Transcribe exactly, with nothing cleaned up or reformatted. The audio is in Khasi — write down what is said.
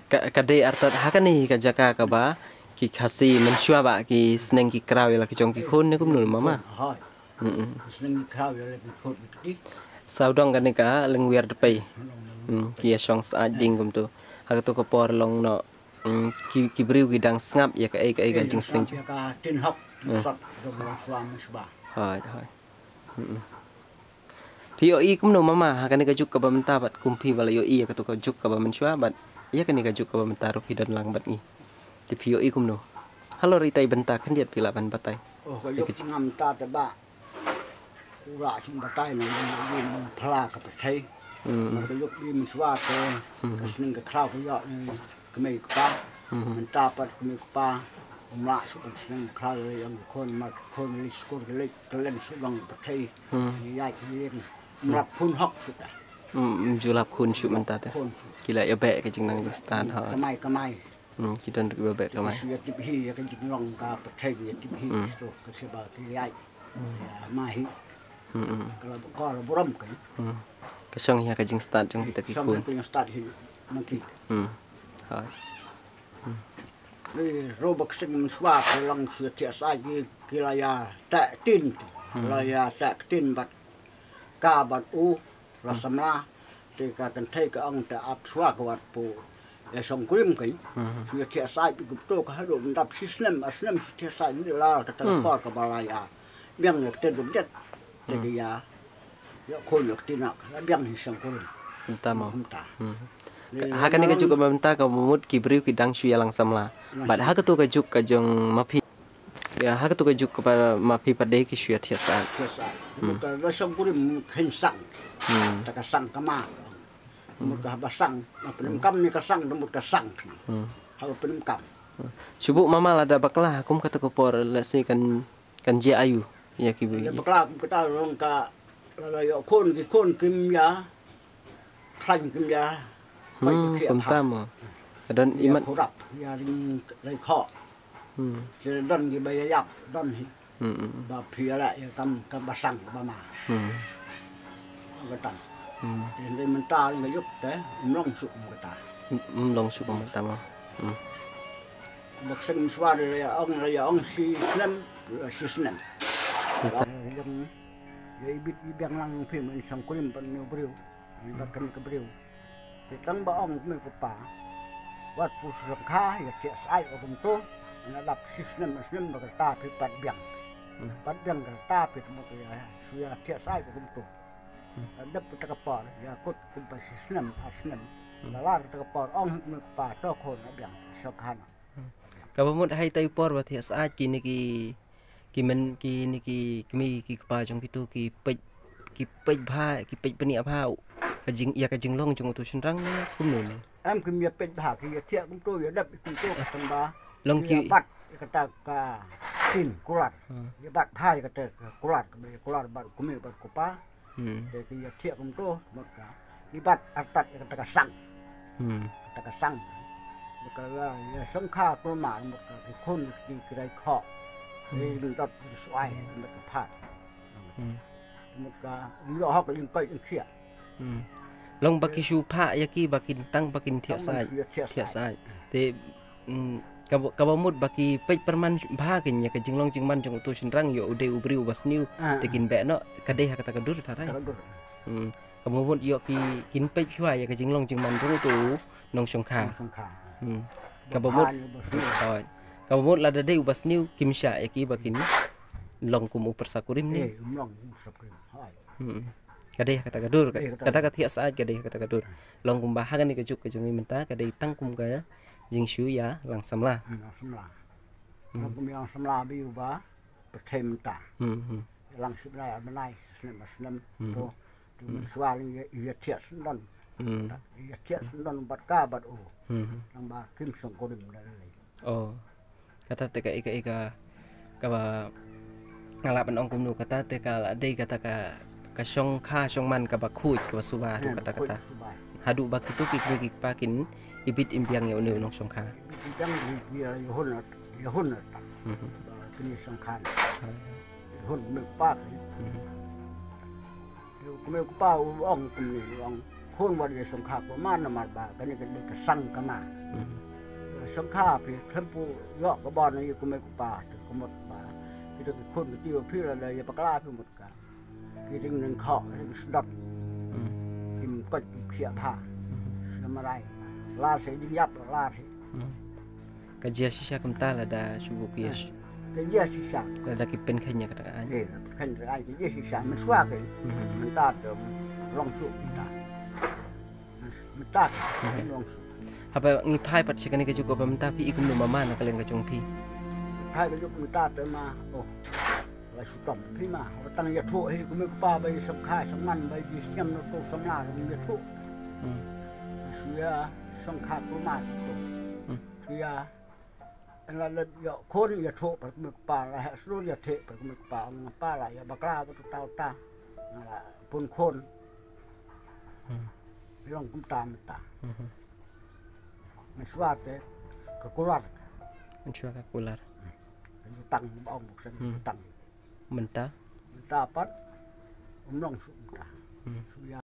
Ka, ka dei artat ha kane ka jaka kaba ki Khasi mynshuwa ba ki sneng ki kraw ïa la ki jong ki khun ne kumno mama? Hooid. Mm-mm. Ki sneng ki kraw ïa la ki khun ki kti. Sawdong kane ka leng wiar dpei. Hmm, ki ïa shong syaid ding kumto. Ha kato ka por long noh. Hmm, ki, ki briew ki dang sngap ïa kaei kaei ka jingsneng. Ïa ka tin hok, tin sot, dong long shuwa mynshuwa. Hooid, hooid. Mm-mm. Phi ïohi kumno mama ha kane ka juk kaba mynta bad kum phi ba la ïohi ïa kato ka juk kaba mynshuwa bad ïa kane ka juk kaba mynta ruh phi don lang bad ngi. Te phi ïohi kumno? Halor itai bynta khyndiat phi lah ban batai. Oh, ka juk nga mynta te ba u lah shu batai na u phla ka pyrthei. Mar ka juk bi mynshuwa te ka sneng ka khraw ka ïoh ni kmie kpa. Mynta pat kmie kpa um lah shu ban sneng khraw ïa ïong ki khun, mar ki khun ki leit skul ki leit kylleng shu long pyrthei. Ïaid ïing. Um lap khun hok shu ta. Um ju lap khun shu mynta te. Khun shu. Ki la ïa beh ka jingnang jingstad ha. Kamai kamai. Hmm, ki don ruh kiba beh kamai. Ki shu ïa tip hi ïa ka jinglong ka pyrthei ki ïa tip hi. Shu ka shu ba ki ïaid. Ïa ma hi. Ka la, ka la burom ka. Ka shong hi ha ka jingstad jong kita ki khun. Shong hi ka jingstad hi ma ki. Hmm. Hooid. Ki ruh ba ka seng mynshuwa ka long shu thiah syaid ki, ki la ïa teh ktien. La ïa teh ktien bad ka bad u la samla. Te ka kynthei ka ong te ap shuwa ka wat pu ïa shongkurim kein. Shu ïa thiah syaid kumto ka haduh ban dap shi snem ar snem shu thiah syaid ni la kata ka por kaba la ïa biang ïa kata ka bynta. Te ka ïa ïa khun ïa kti na ka la biang hi shongkurim. Mynta mo. Mynta. Ha kane ka juk kaba mynta kaba mut ki briew ki dang shu ïalang samla. Bad ha kato ka juk ka jong ma phi. Ïa ha kato ka juk kaba ma phi pat de ki shu ïa thiah syaid. Thiah syaid. Te mut ka la shongkurim kheiñ sang. Ta ka sang ka ma. Te mut ka haba sang, haba pynemkam ne ka sang, te mut ka sang. Haba pynemkam. Shu buh mama lada bakla kum kata ka por, let's say kan, kan jia aïu ïa ki. Lada bakla kum kata long ka, lada ïoh khun ki khun kim ïa khlaiñ kim ïa. Hmm, kumta mo. Ka don imat. Ïa khurap, ïa ring ring khoh. Hmm. Te don kiba ïa ïap, don hi. Hmm, hmm. Ba phi ïa leh ïa kam, kam ba sang kaba ma. Hmm. Ong kata. Hmm. Te hynrei mynta ring ka juk te um long shuh kum kata. Um, um long shuh kum kata mo. Hmm. Ba ka seng mynshuwa la ïa ong, la ïa ong shi snem, shi snem. Kumta. Ïa, ïa ibit ibiang lang phi men shongkurim ban ne u briew. Bad kane ka briew. Te tang ba ong kmie kpa. Wat pu shongkha ïa thiah syaid ïa kumto. Ïa dap shi snem snem ba kata phi pat biang. Hmm. Pat biang kata phi te mut ïa shu ïa thiah syaid ïa kumto. Hmm. Dep kata ka por ïa kut kumba shi snem ar snem. Hmm. La lar kata ka por ong hi kmie kpa to khun biang shongkha na. Kaba mut ha ita i por ba thiah syaid kine ki, ki men, kine ki kmie ki kpa jong kito ki peit, ki peit bha, ki peit bniah bha ka jing, ïa ka jinglong jong uto u shynrang ne kumno ne? Em, kim ïa peit bha, ki ïa thiah kumto, ïa dep kumto, ka tang ba long ki ïa bat ïa kata ka tin kular. Hmm. Ïa bat bha ïa kata ka kular, ka kular bad kmie bad kpa. Hmm. Te ki ïa thiah kumto, mut ka. Ki bat artat ïa kata ka sang. Hmm. Kata ka sang. Mut ka la ïa shongkha kulmar, mut ka ki khun ki, ki rai khoh. Hmm. Ki dot ki suai, ki dot ka phat. Hmm. Mut ka um ïoh hok ïing kai ïing khiah. Hmm. Long ba ki shu phah ïa ki ba kin tang ba kin thiah syaid. Thiah syaid. Te Hmm, kaba, kaba mut ba ki peit pyrman bha kin ïa ka jinglong jingman jong uto u shynrang ïoh u dei u briew uba sniew. Ah, te kin beh noh ka dei ha kata ka dur tharai. Kata ka dur. Hmm, kaba mut ïoh ki kin peit shuwa ïa ka jinglong jingman jong uto u nongshongkha. Nongshongkha. Hmm. Kaba mut, hooid. Kaba mut lada dei uba sniew kim shah ïa ki ba kin long kum u pyrsa kurim ne. Eh, um long kum u pyrsa kurim. Hooid. Hmm. Ka dei ha kata ka dur, eh, kata ka thiah syaid ka dei ha kata ka dur. Long kumba ha kane ka juk ka jong ngi mynta ka dei tang kum ka jingshu ïalang samla. Hmm, ïalang samla. Hmm. Long kum ïalang samla ba ïoh ba pyrthei mynta. Hmm, hmm. Ïalang shi bnai ar bnai, snem ar snem. Hmm. To, to mynshuwa ïa, ïa thiah snem. Hmm. Ïa thiah snem bad ka bad u. Hmm. Nang ba kim shongkurim da lei. Oh. Kata te ka ika ika kaba nga lah ban ong kumno, kata te ka la dei kata ka, ka shongkha shongman kaba khuid kaba suba haduh kata kata. Haduh ba kito ki kmie ki kpa kin ibit im biang ïa une u nongshongkha. Ibit im biang ïa, ïa hun, ïa hun ta. Mhm. Ba kine shongkha. Ïa hun kmie kpa kin. Mhm. Te u kmie u kpa u ong kumne, u ong khun wat ïa shongkha kumar namar ba kane ka dei ka sang ka ma. Shongkha phi khlem pu ïoh ka bor na ïa kumne kumpa te kumut ba kita ki khun ki tiew phi la da ïa bakla phi mut ka. Ki ring nang khok ring sdot. Kim koit kim khiah bha. Samarai. Lar se ding ïap lar he. Ka jia shisha kumta la da shu bu ki. Ka jia shisha. La da ki pen khanya kata ka ai. Eh, la pen khanya kata ka ai ka jia shisha men swa ke. Mynta te long suk mynta. Mynta te long suk. Haba ngi phai pat shi kane ka juk ba mynta phi i kumno mama na ka liang ka jong phi. Phai ka juk mynta te ma oh. La shu tam phi ma, wa tang ïathuh hi kumne kpa ba i shongkha shongman ba i sngem no to samla rum ïathuh. Shu ïa shongkha kumar to. Shu ïa la le ïa khun ïathuh par kumne kpa la ha slu ïathuh par kumne kpa ong pa la ïa bakla ba to ta ta. La pun khun. Long kumta mynta. Mynshwa te ka kular. Mynshwa ka kular. Ka jutang ba ong buk sen jutang. Mynta. Mynta pat um long suk mynta. Suk ïa